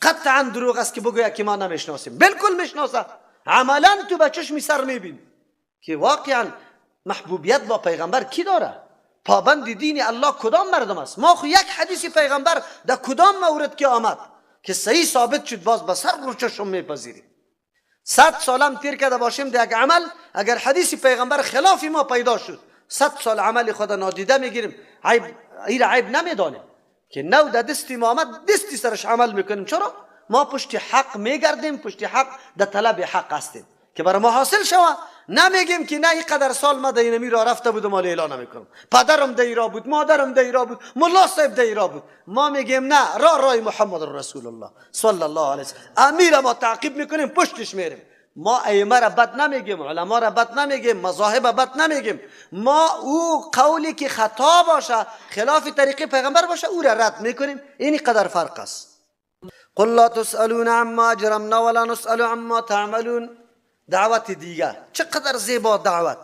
قطعا دروغ است که بگوید که ما نمیشناسیم. بالکل میشناسه، عملا تو به چشم سر میبینی که واقعا محبوبیت با پیغمبر کی داره؟ پابند دین الله کدام مردم است؟ ما خو یک حدیث پیغمبر در کدام مورد که آمد که صحیح ثابت شد باز به سر رو چشم میپذیریم. 100 سالم تیر کرده باشیم در یک عمل، اگر حدیث پیغمبر خلاف ما پیدا شد 100 سال عمل خود نادیده میگیریم، عیب ایره عیب نمیدانیم که نو در دستی ما آمد دستی سرش عمل میکنیم. چرا؟ ما پشت حق میگردیم، پشت حق در طلب حق هستیم که برای ما حاصل شوه. نمیگیم که نه اینقدر سال ما در اینمی راه رفته بودم ولی اعلان نمیکنم، پدرم در ایرا بود، مادرم در ایرا بود، ملا صاحب در ایرا بود. ما میگیم نه، راه راه محمد رسول الله صلی الله علیه وسلم، امیر ما تعقیب میکنیم، پشتش میریم. ما ائمه را بد نمیگیم، علما را بد نمیگیم، مذاهب بد نمیگیم. ما او قولی که خطا باشه، خلاف طریقه پیغمبر باشه، او را رد میکنیم. این قدر فرق است. قل لا تسألون عما اجرمنا ولا نسأل عما تعملون. دعوت دیگه چقدر زیبا دعوت.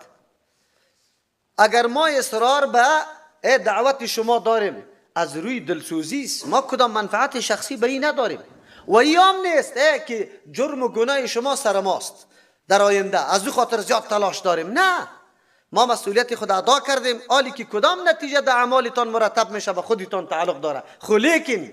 اگر ما اصرار به دعوت شما داریم از روی دلسوزی است، ما کدام منفعت شخصی به این نداریم و ایام نیست که جرم و گناه شما سر ماست در آینده، از او خاطر زیاد تلاش داریم. نه، ما مسئولیت خود ادا کردیم، حالی که کدام نتیجه در اعمالتان مرتب میشه به خودتان تعلق داره. خو لیکن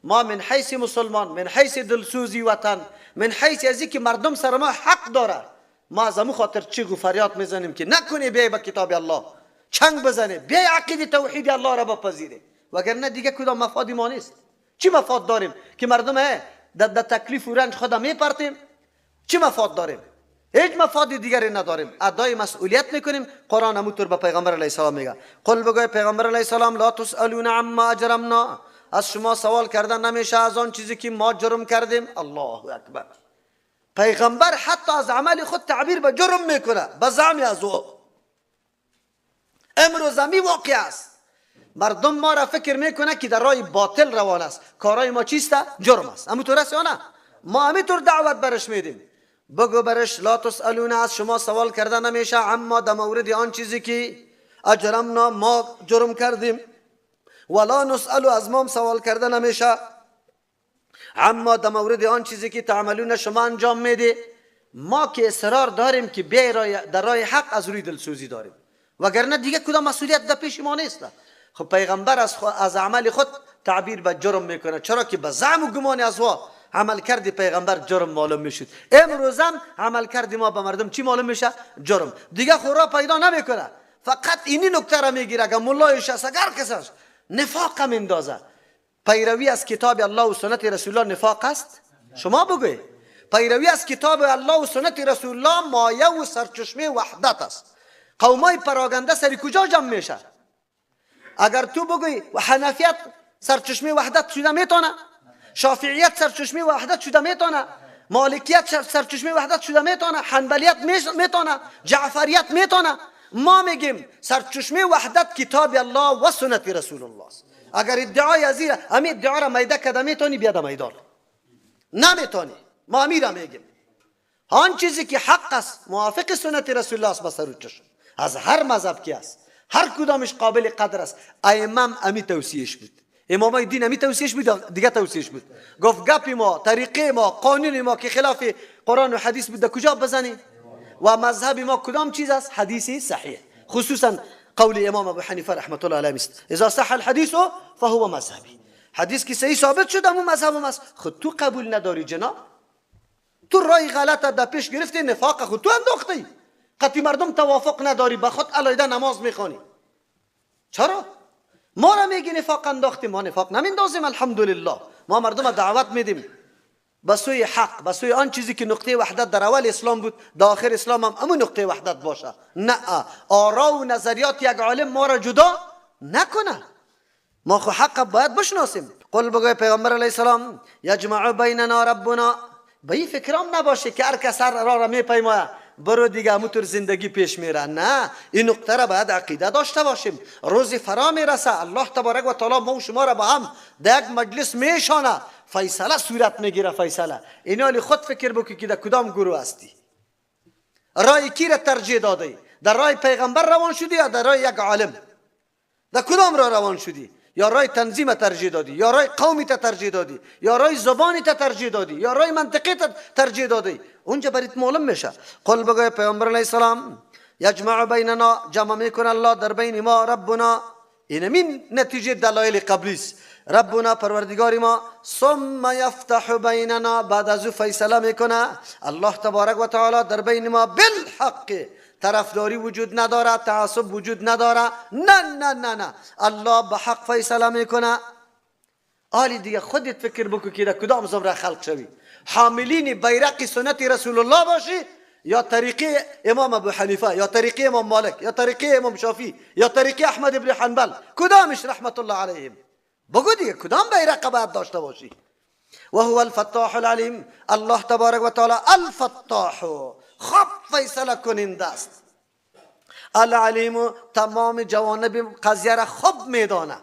ما من حیث مسلمان، من حیث دلسوزی وطن، من حیث از که مردم سر ما حق داره، ما از امو خاطر چیغ و فریاد میزنیم که نکنی بیای به کتاب الله چنگ بزنی، بیای عقیده توحید الله را بپذیری، وگرنه دیگه کدام مفادی ما نیست. چی مفاد داریم که مردم در تکلیف و رنج خود میپرتیم؟ چی مفاد داریم؟ هیچ مفاد دیگری نداریم. ادای مسئولیت میکنیم. قرآن همونطور به پیغمبر علیه السلام میگه، قل بگوی پیغمبر علیه السلام لا تسألون عما اجرمنا، از شما سوال کردن نمیشه از آن چیزی که ما جرم کردیم. الله اکبر. پیغمبر حتی از عمل خود تعبیر به جرم میکنه، به زعم از او. امروز همی واقع است. مردم ما را فکر میکنه که در راه باطل روان است، کارای ما چیست؟ جرم است. همونطور است یا نه؟ ما همینطور دعوت برش میدیم. بگو برش لا تسألون، از شما سوال کردن نمیشه اما در مورد آن چیزی که اجرمنا ما جرم کردیم، ولا نسأل، از ما سوال کرده نمیشه اما در مورد آن چیزی که تعملون شما انجام میده. ما که اصرار داریم که بیای در راه حق از روی دلسوزی داریم، وگرنه دیگه کدام مسئولیت در پیش ما نیست. خب پیغمبر از عمل خود تعبیر به جرم میکنه، چرا که به زعم و گمان از وا عمل کردی پیغمبر جرم معلوم میشد. امروز هم عمل کردی ما به مردم چی معلوم میشه؟ جرم. دیگه خورا پیدا نمیکنه، فقط اینی نکته را میگیره. اگر ملایش است، اگر کسش نفاق هم اندازه. پیروی از کتاب الله و سنت رسول الله نفاق است؟ شما بگوی. پیروی از کتاب الله و سنت رسول الله مایه و سرچشمه وحدت است. قومای پراگنده سری کجا جمع میشه؟ اگر تو بگوی و حنفیت سرچشمه وحدت شده میتونه، شافعیت سرچشمه وحدت شده میتونه، مالکیت سرچشمه وحدت شده میتونه، حنبلیت میتونه، جعفریت میتونه. ما میگیم سرچشمه وحدت کتاب الله و سنت رسول الله است. اگر ادعای از این امی ادعا را میده کده میتونی بیاد میدان، نمیتونی. ما امی را میگیم آن چیزی که حق است موافق سنت رسول الله است به سر و چشم، از هر مذهب که است، هر کدامش قابل قدر است. امام امی توصیهش بود، امامای دین امی توصیهش بود، دیگه توصیهش بود. گفت گپ ما، طریقه ما، قانون ما که خلاف قرآن و حدیث بود کجا بزنی؟ و مذهب ما کدام چیز است؟ حدیث صحیح، خصوصا قول امام ابو حنیفه رحمت الله علیه است، اذا صح الحدیث فهو مذهبی. حدیث که صحیح ثابت شد همون مذهب است. خود تو قبول نداری جناب، تو رای غلط در پیش گرفتی، نفاق خود تو انداختی، قطعی مردم توافق نداری، به خود علیحده نماز میخوانی. چرا ما را میگی نفاق انداختیم؟ ما نفاق نمیندازیم الحمدلله. ما مردم دعوت میدیم به سوی حق، به سوی آن چیزی که نقطه وحدت در اول اسلام بود، در آخر اسلام هم همون نقطه وحدت باشه. نه آرا و نظریات یک عالم ما را جدا نکنه. ما خو حق باید بشناسیم. قل بگوی پیغمبر علیه السلام یجمع بیننا ربنا. به این فکرام نباشه که هر کس هر را میپیمایه برو دیگه همونطور زندگی پیش میره. نه، این نقطه را باید عقیده داشته باشیم. روز فرا میرسه الله تبارک و تعالی ما و شما را با هم در یک مجلس میشانه، فیصله صورت میگیره. فیصله اینا خود فکر بکنی که در کدام گروه هستی، رای کی را ترجیح دادی، در رای پیغمبر روان شدی یا در رای یک عالم؟ در کدام را روان شدی؟ یا رای تنظیم ترجیح دادی، یا رای قومی ترجیح دادی، یا رای زبانی ترجیح دادی، یا رای منطقی ترجیح دادی، اونجا برات معلوم میشه. قل بگوی پیامبر علیه السلام یجمع بیننا، جمع میکنه الله در بین ما، ربنا، اینمین نتیجه دلایل قبلی است، ربنا پروردگار ما، ثم یفتح بیننا، بعد از او فیصله میکنه الله تبارک و تعالی در بین ما بالحق، طرفداری وجود نداره، تعصب وجود نداره، نه نه نه نه، الله به حق فیصله میکنه. آلی دیگه خودت فکر بکن که در کدام زمره خلق شوی، حاملین بیرق سنت رسول الله باشی یا طریقه امام ابو حنیفه، یا طریقه امام مالک، یا طریقه امام شافعی، یا طریقه احمد ابن حنبل، کدامش رحمت الله علیهم؟ بگو دیگه کدام بیرق باید داشته باشی؟ و هو الفتاح العلیم، الله تبارک و تعالی الفتاح، خوب فیصله کننده است، العلیم تمام جوانب قضیه را خوب میدانه.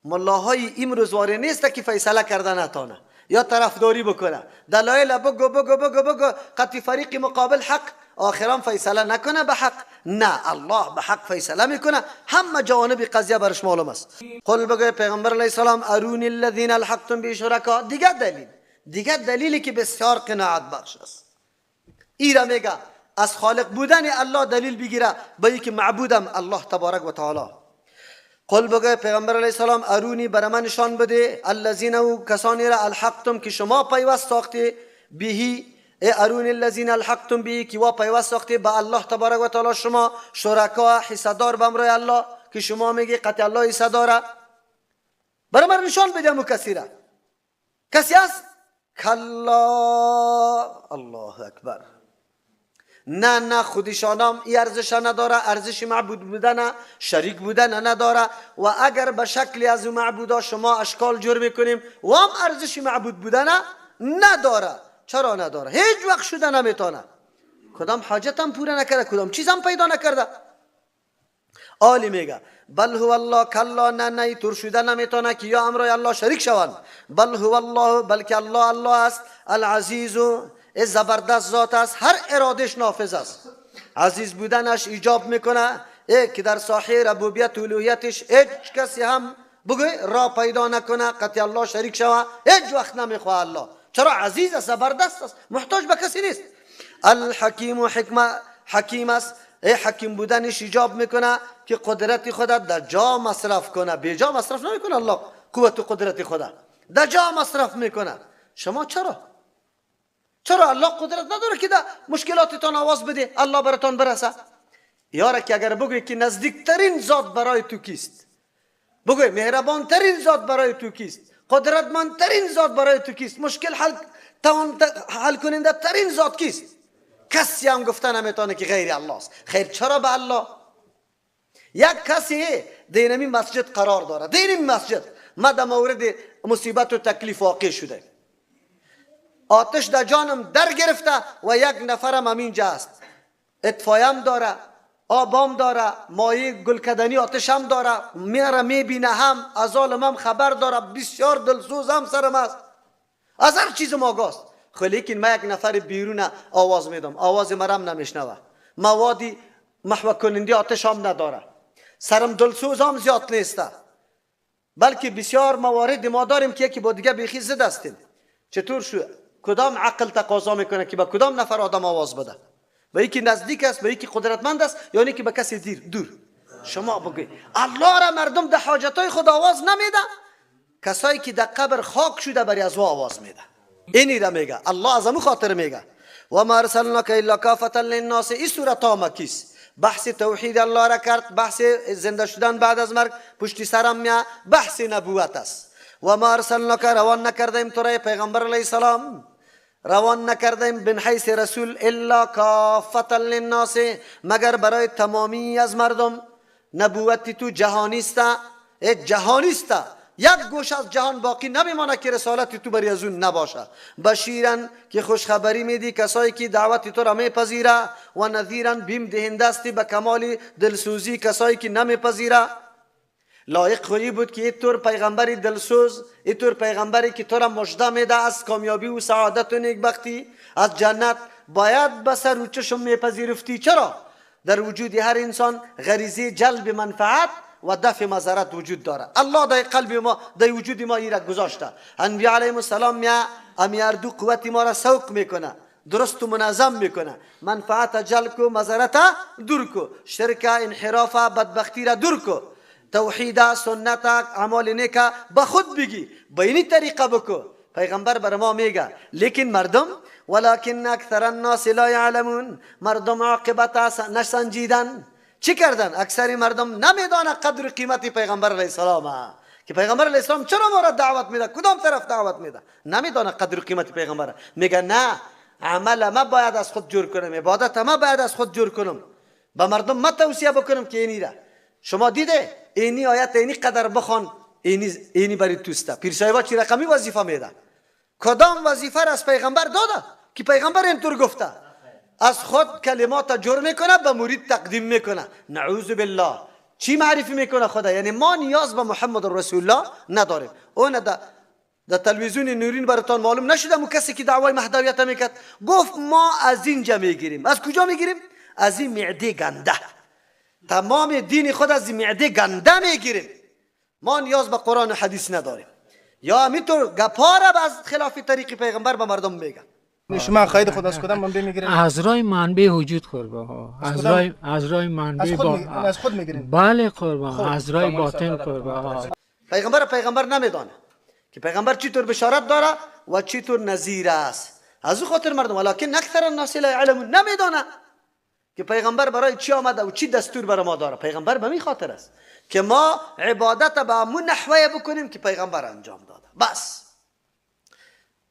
ملاهای امروز واره نیست که فیصله کرده نتانه یا طرفداری بکنه، دلایل بگو بگو بگو بگو قطعی فریق مقابل حق، آخران فیصله نکنه به حق، نه، الله به حق فیصله میکنه، همه جوانب قضیه برش معلوم است. قل بگو پیغمبر علیه السلام ارونی الذین الحقتم به شرکا. دیگه دلیل، دیگه دلیلی که بسیار قناعت بخش است، ایرا میگه از خالق بودن الله دلیل بگیره به اینکه معبودم الله تبارک و تعالی. قل بگه پیغمبر علیه السلام ارونی، بر من نشان بده، الذین و کسانی را الحقتم که شما پیوست ساخته، بهی، ارونی الذین الحقتم بهی که وا پیوست ساخته به الله تبارک و تعالی شما شرکا حصه دار به امرای الله، که شما میگی قطع الله حصه داره، برای من نشان بده امو کسی را. کسی است؟ کلا، الله اکبر، نه نه، خودشانم ای ارزش نداره، ارزش معبود بودن، شریک بودن نداره، و اگر به شکلی از معبودا شما اشکال جور میکنیم و هم ارزش معبود بودن نداره. چرا نداره؟ هیچ وقت شده نمیتونه، کدام حاجتم پوره نکرده، کدام چیزم پیدا نکرده. آلی میگه بل هو الله، کلا، نه نه، تور شده نمیتونه که یا امرای الله شریک شوند. بل هو الله، بلکه الله الله است، العزیز، زبردست ذات است، هر ارادش نافذ است. عزیز بودنش ایجاب میکنه که در ساحه ربوبیت و الوهیتش هیچ کسی هم بگوی را پیدا نکنه قطع الله شریک شوه، هیچ وقت نمیخواه الله. چرا؟ عزیز است، زبردست است، محتاج به کسی نیست. الحکیم و حکمه، حکیم است، حکیم بودنش ایجاب میکنه که قدرت خود در جا مصرف کنه، بی جا مصرف نمیکنه الله قوت و قدرت خود در جا مصرف میکنه. شما چرا؟ چرا الله قدرت نداره که در مشکلاتتان آواز بده الله براتان برسه؟ یاره که اگر بگوی که نزدیکترین ذات برای تو کیست، بگوی مهربانترین ذات برای تو کیست، قدرتمندترین ذات برای تو کیست، مشکل حل کننده ترین ذات کیست، کسی هم گفته نمیتونه که غیر الله است. خیر چرا به الله؟ یک کسی دینمی مسجد قرار داره، دینمی مسجد ما در مورد مصیبت و تکلیف واقع شده، آتش در جانم در گرفته و یک نفرم همینجا است، اطفایم داره، آبام داره، مایه گلکدنی آتش هم داره، میره میبینه هم، از عالم هم خبر داره، بسیار دلسوز هم سرم است، از هر چیزم آگاست. خب لیکن من یک نفر بیرون آواز میدم، آواز مرم نمیشنوه، موادی محو کننده آتش هم نداره، سرم دلسوز هم زیاد نیسته، بلکه بسیار موارد ما داریم که یکی با دیگه بیخی زد هستیم. چطور شو؟ کدام عقل تقاضا میکنه که به کدام نفر آدم آواز بده؟ به یکی نزدیک است، به یکی قدرتمند است، یا که به کسی دور؟ شما بگوی الله را مردم در حاجتای خود آواز نمیده، کسایی که در قبر خاک شده بری از او آواز میده. اینی را میگه الله، از امو خاطر میگه و ما ارسلناک الا کافة للناس. این سوره تا مکیس بحث توحید الله را کرد، بحث زنده شدن بعد از مرگ پشتی سرم میاد، بحث نبوت است. و ما ارسلناک، روان نکردیم تو را پیغمبر علیه السلام، روان نکردیم بن حیث رسول الا کافة للناس، مگر برای تمامی از مردم. نبوت تو جهانی است، جهانی است، یک گوش از جهان باقی نمیمانه که رسالت تو بری از اون نباشه. بشیرن که خوشخبری میدی کسایی که دعوت تو را میپذیره، و نذیرن بیم دهنده استی به کمال دلسوزی کسایی که نمیپذیره. لایق خویی بود که اینطور پیغمبری دلسوز، اینطور پیغمبری که تو را مژده میده از کامیابی و سعادت و نیکبختی از جنت، باید به سر و چشم میپذیرفتی. چرا؟ در وجود هر انسان غریزه جلب منفعت و دفع مضرت وجود داره. الله در قلب ما، در وجود ما ایره گذاشته. انبیاء علیهم السلام میا امی دو قوت ما را سوق میکنه، درست و منظم میکنه، منفعت جلب کو، مضرت دور کو، شرک، انحراف، بدبختی را دور کو، توحید، سنت، اعمال نیک به خود بگی، به اینی طریقه بکو. پیغمبر بر ما میگه، لیکن مردم ولكن اکثر الناس لا یعلمون، مردم عاقبت نسنجیدن. چی کردن؟ اکثر مردم نمیدانه قدر قیمت پیغمبر علیه السلام، که پیغمبر علیه السلام چرا ما را دعوت میده، کدام طرف دعوت میده، نمیدانه قدر قیمت پیغمبر. میگه نه، عمل ما باید از خود جور کنم، عبادت ما باید از خود جور کنم، به مردم ما توصیه بکنم که اینی را شما دیده، اینی آیت اینی قدر بخوان، اینی برای توسته. پیر صاحبا چی رقمی وظیفه میده؟ کدام وظیفه را از پیغمبر داده که پیغمبر اینطور گفته؟ از خود کلمات جور میکنه، به مرید تقدیم میکنه. نعوذ بالله. چی معرفی میکنه خدا؟ یعنی ما نیاز به محمد رسول الله نداریم. اون در تلویزیون نورین براتان معلوم نشده، مو کسی که دعوای مهدویت میکرد گفت ما از اینجا میگیریم. از کجا میگیریم؟ از این معده گنده. تمام دین خود از این معده گنده میگیریم. ما نیاز به قرآن و حدیث نداریم. یا همینطور گپاره از خلاف طریق پیغمبر به مردم میگه. شما خواهید خود از کدام منبع میگیرین؟ از رای منبع وجود قربان ها، از رای منبع از خود میگیرین؟ بله قربان، از رای باطن قربان ها. پیغمبر نمیدانه که پیغمبر چطور بشارت داره و چطور نذیر است. از او خاطر مردم ولکن اکثر الناس لا یعلمون، نمیدانه که پیغمبر برای چی آمده و چی دستور برای ما داره. پیغمبر به می خاطر است که ما عبادت به همون نحوه بکنیم که پیغمبر انجام داده. بس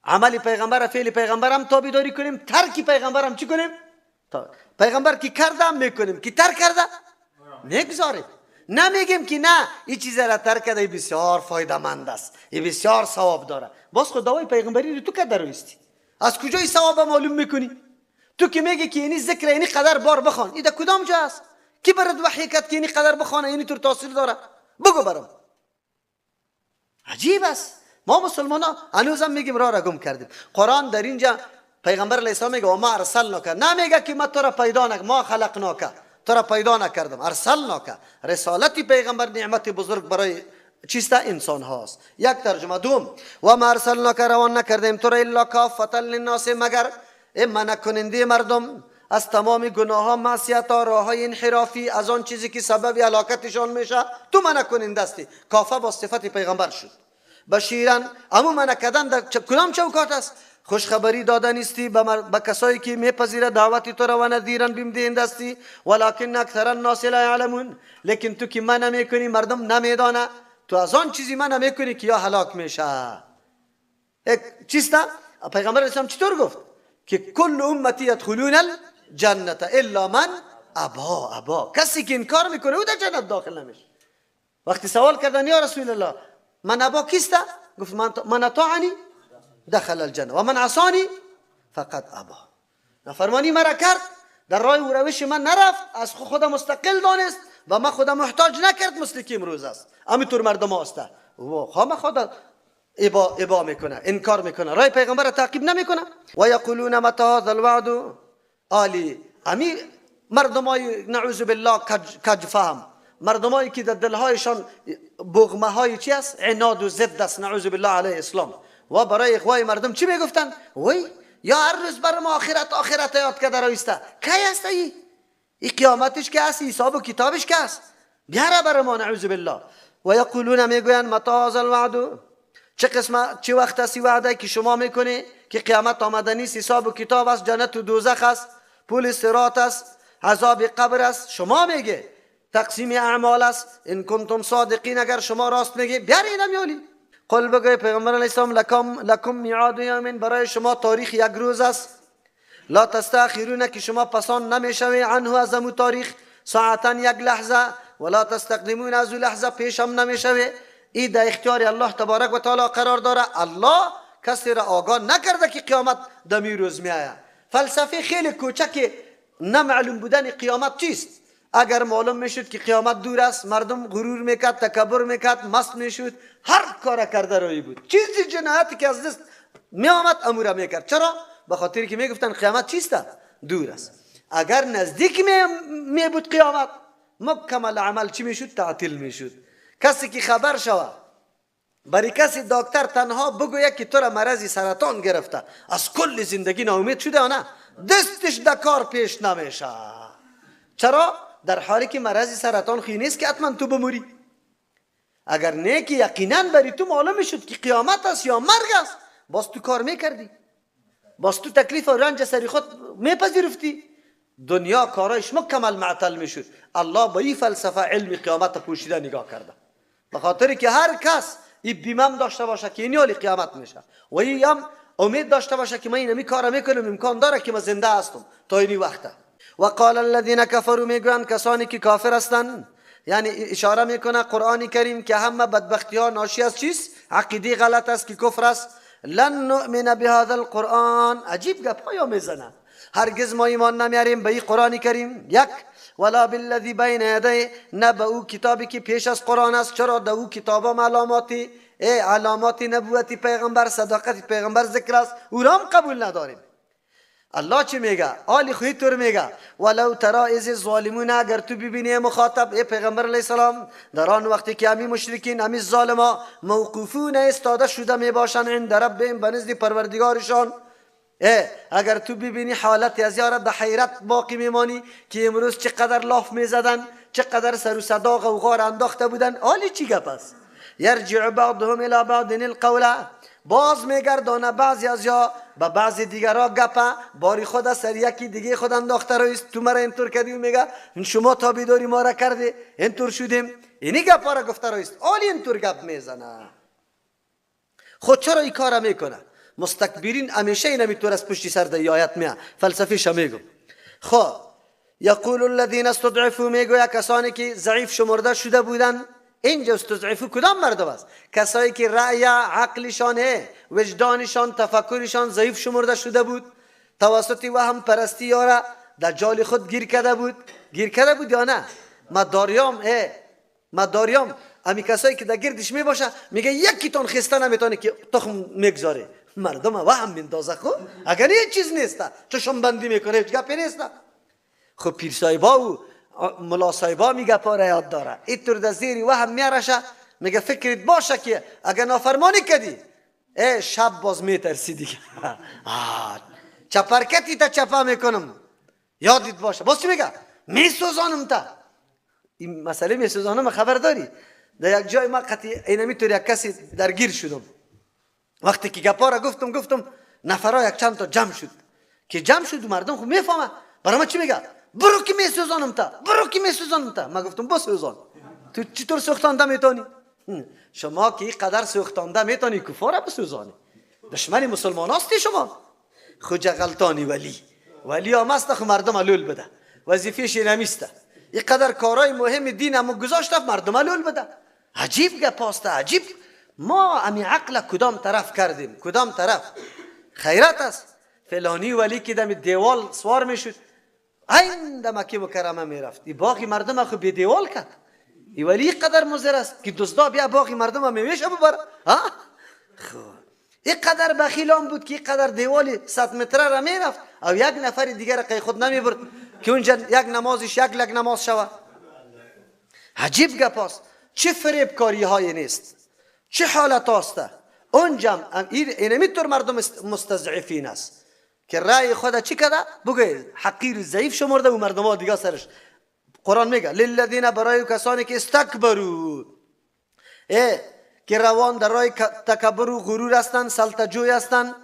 عمل پیغمبر، فعل پیغمبر هم تابعداری کنیم، ترک پیغمبر هم چی کنیم؟ پیغمبر که کرده هم میکنیم، که ترک کرده نگذاریم. نمیگیم که نه این چیز را ترک کرده بسیار فایده مند است، این بسیار ثواب داره. باز خود دعوای پیغمبری رو تو که درویستی، از کجای ثواب معلوم میکنی؟ تو که میگی که اینی ذکر اینی قدر بار بخوان، این در کدام جا است؟ کی برات وحی کرد که اینی قدر بخوانه، اینی طور تاثیر داره؟ بگو برام. عجیب است. ما مسلمان ها هنوزم میگیم راه را گم کردیم. قرآن در اینجا پیغمبر علیه السلام میگه و ما ارسلناک، نمیگه که ما تو را پیدا نک، ما خلقناک، تو را پیدا نکردم، ارسلناک. رسالت پیغمبر نعمت بزرگ برای چیست؟ انسان هاست. یک ترجمه. دوم و ما ارسلناک، روان نکردیم تو را الا کافة للناس، مگر منع کننده مردم از تمام گناه ها، معصیت ها، راه های انحرافی، از آن چیزی که سبب هلاکتشان میشه، تو منع کننده هستی. کافه با صفت پیغمبر شد. بشیرن، امو منع کردن در کدام چوکات است؟ خوشخبری دادن استی به کسایی که میپذیره دعوت تو را، و نذیرن بیم دهنده استی، ولکن اکثر الناس لا یعلمون. لیکن تو که منع میکنی مردم نمیدانه، تو از آن چیزی منع میکنی که یا هلاک میشه. چیست؟ پیغمبر اسلام چطور گفت؟ که کل امتی یدخلون الجنة الا من ابا. ابا کسی که انکار میکنه او در جنت داخل نمیشه. وقتی سوال کردن یا رسول الله من ابا کیست؟ گفت من اطاعنی دخل الجنه و من عصانی فقط ابا. نافرمانی مرا کرد، در راه و روش من نرفت، از خود مستقل دانست و من خودم محتاج نکرد مثل که امروز است. همینطور مردم هسته و خامه خود ابا میکنه، انکار میکنه، رای پیغمبر را تعقیب نمیکنه. و یقولون متى هذا الوعد. آلی امی مردمای نعوذ بالله کج فهم، مردمایی که در دلهایشان بغمه های چی است؟ عناد و ضد است، نعوذ بالله علیه اسلام. و برای اخوای مردم چی میگفتن؟ وی یا هر روز بر ما آخرت آخرت یاد کرده رویسته، کی است ای؟ ای قیامتش که است، حساب و کتابش که است، بیاره بر ما نعوذ بالله. و یقولون میگویند متى هذا الوعد، چه قسم چه وقت است وعده که شما میکنی که قیامت آمده نیست، حساب و کتاب است، جنت و دوزخ است، پول صراط است، عذاب قبر است، شما میگه تقسیم اعمال است، ان کنتم صادقین، اگر شما راست میگی بیارید میالی. قل بگوی پیغمبر علیه السلام لکم میعاد یوم، برای شما تاریخ یک روز است، لا تستأخرون، که شما پسان نمیشوی عنه از امو تاریخ، ساعتا یک لحظه، ولا تستقدمون، از او لحظه پیش هم نمیشوی. ای در اختیار الله تبارک و تعالی قرار داره. الله کسی را آگاه نکرده که قیامت دمی روز میآید. فلسفه خیلی کوچک نمعلوم بودن قیامت چیست؟ اگر معلوم میشد که قیامت دور است، مردم غرور میکرد، تکبر میکرد، مست میشد، هر کار کرده روی بود، چیزی جنایتی که از دست میآمد امور میکرد. چرا؟ به خاطر که میگفتن قیامت چیست؟ دور است. اگر نزدیک می بود قیامت، مکمل عمل چی میشد؟ تعطیل میشد. کسی که خبر شوه برای کسی دکتر تنها بگوید که تو را مرض سرطان گرفته، از کل زندگی ناامید شده یا نه؟ دستش در کار پیش نمیشه. چرا؟ در حالی که مرض سرطان خی نیست که حتما تو بموری. اگر نه که یقینا برای تو معلوم شد که قیامت است یا مرگ است، باز تو کار میکردی، باز تو تکلیف و رنج سری خود میپذیرفتی، دنیا کارایش مکمل معطل میشد. الله با این فلسفه علم قیامت پوشیده نگاه کرده، به خاطر که هر کس این بیمم داشته باشه که این حال قیامت میشه و این هم امید داشته باشه که من اینمی کار میکنم، امکان داره که من زنده هستم تا اینی وقته. و قال الذین کفروا، میگویند کسانی که کافر هستند، یعنی اشاره میکنه قرآن کریم که همه بدبختی ها ناشی از چیست؟ عقیده غلط است که کفر است. لن نؤمن بهذا القرآن، عجیب گپ ها میزنه، هرگز ما ایمان نمیاریم به این قرآن کریم. یک، ولا بالذی بین یدیه، نه به او کتابی که پیش از قرآن است. چرا؟ در او کتاب هم علامات نبوت پیغمبر، صداقت پیغمبر ذکر است، او را هم قبول نداریم. الله چی میگه؟ آلی خوی طور میگه ولو ترى اذ الظالمون، اگر تو ببینی مخاطب ای پیغمبر علیه السلام، در آن وقتی که امی مشرکین، امی ظالما موقوفون استاده شده میباشند عند ربهم، به نزد پروردگارشان. اگر تو ببینی حالت از یارا در حیرت باقی میمانی که امروز چقدر لاف میزدن، چقدر سر و صدا غوغار انداخته بودن، آلی چی گپ است؟ یرجع بعضهم الی بعض القول، باز میگردانه بعضی از یا به بعضی دیگرا گپه، باری خود سر یکی دیگه خود انداخته رویست، تو مرا اینطور کردی و میگه شما تابعداری ما را کردی اینطور شدیم، اینی گپا را گفته رویست، آلی اینطور گپ میزنه. خود چرا این کار میکنه؟ مستکبرین همیشه اینمیطور از پشتی سر در آیت میه، فلسفیش میگم. خب یقول الذین استضعفوا، میگویا کسانی که ضعیف شمرده شده بودن. اینجا استضعفوا کدام مردم است؟ کسایی که رأی عقلشان، وجدانشان، تفکرشان ضعیف شمرده شده بود، توسط وهم پرستی یارا در جال خود گیر کرده بود. گیر کرده بود یا نه؟ ما داریام امی کسایی که در گردش میباشه میگه یکیتون خسته نمیتونه که تخم میگذاره، مردم وهم میندازه. خب اگر هیچ چیز نیست، چشم بندی میکنه، هیچ گپی نیست. خب پیر صاحبا و ملا صاحبا میگه پاره یاد داره، اینطور در زیر وهم میارشه، میگه فکرت باشه که اگر نافرمانی کردی شب باز میترسی دیگه، چپرکتی تا چپا میکنم، یادت باشه. باز چی میگه؟ میسوزانم تا. این مسئله میسوزانم خبر داری؟ در یک جای ما قطعی اینمیطور یک کسی درگیر شدم، وقتی که گپا را گفتم نفرا یک چند تا جمع شد، که جمع شد مردم خب میفهمه برای ما چی میگه؟ برو که میسوزانم تا، برو که میسوزانم تا. ما گفتم بسوزان، تو چطور سوختانده میتونی؟ شما که اینقدر سوختانده میتونی کفار بسوزانی، دشمن مسلمان هستی شما. خو جغلتانی ولی هم است، خو مردم لول بده، وظیفه‌ش اینمیسته، اینقدر کارهای مهم دین همو گذاشته مردم لول بده. عجیب گپ است، عجیب. ما امی عقل کدام طرف کردیم، کدام طرف؟ خیرت است. فلانی ولی که دم دیوال سوار میشد، عین د مکه مکرمه میرفت، ای باقی مردم خو به دیوال کرد. ای ولی قدر مضر است که دزدا بیا باقی مردم میویشه ببر. ها خو اینقدر بخیلان بود که اینقدر دیوال 100 متره را میرفت او یک نفر دیگر قی خود نمیبرد که اونجا یک نمازش یک لگ نماز شود. عجیب گپ است. چه فریبکاری های نیست، چه حالت است اونجا. اینمیطور مردم مستضعفین است که رأی خود چی کرده؟ بگه حقیر ضعیف شمرده و مردم ها دیگه سرش. قرآن میگه للذین، برای کسانی که استکبروا، که روان در راه تکبر و غرور هستند، سلطه‌جوی هستند،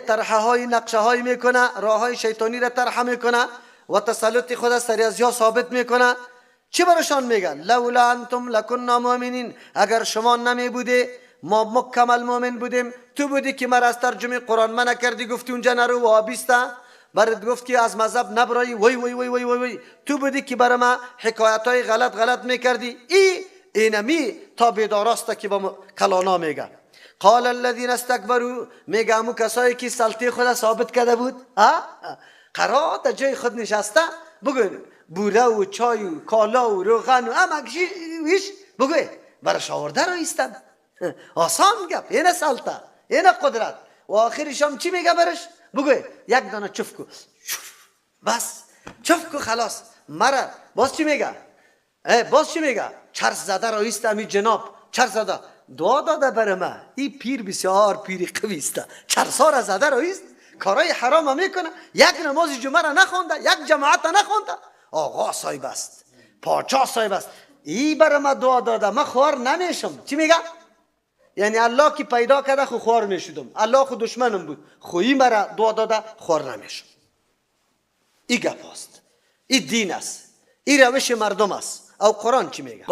طرحه های نقشه های میکنه، راه های شیطانی را طرح میکنه و تسلط خود سر از یا ثابت میکنه. چی برشان میگن؟ لولا انتم لکنا مؤمنین، اگر شما نمی بوده ما مکمل مؤمن بودیم. تو بودی که مرا از ترجمه قرآن منع کردی، گفتی اونجا نرو وابسته، برات گفت که از مذهب نبرایی، وی وی وی وی وی وی. تو بودی که برای ما حکایت های غلط غلط میکردی. ای اینمی تابعداراست که با کلانا میگه. قال الذین استکبروا، میگه امو کسایی که سلطه خود ثابت کرده بود، قرار در جای خود نشسته، بگو بوره و چای و کالا و روغن و همه هیچ، بگو برش آورده را ایستن. آسان گپ، اینه سلطه، اینه قدرت. و آخرش هم چی میگه برش؟ بگو یک دانه چف کو، بس چف کو خلاص مرا. باز چی میگه؟ باز چی میگه؟ چرس زده را ایست امی جناب، چرس زده دعا داده بر ما. این پیر بسیار پیر قوی است، چرسا را زده را ایست، کارای حرام هم میکنه، یک نماز جمعه را نخونده، یک جماعت را نخونده. آقا صاحب است، پاچا صاحب است، ای بر ما دعا داده، من خوار نمیشم. چی میگه؟ یعنی الله که پیدا کرده خو خوار میشدم، الله خو دشمنم بود، خو ای مرا دعا داده خوار نمیشم. ای گپ است، ای دین است، ای روش مردم است. او قرآن چی میگه؟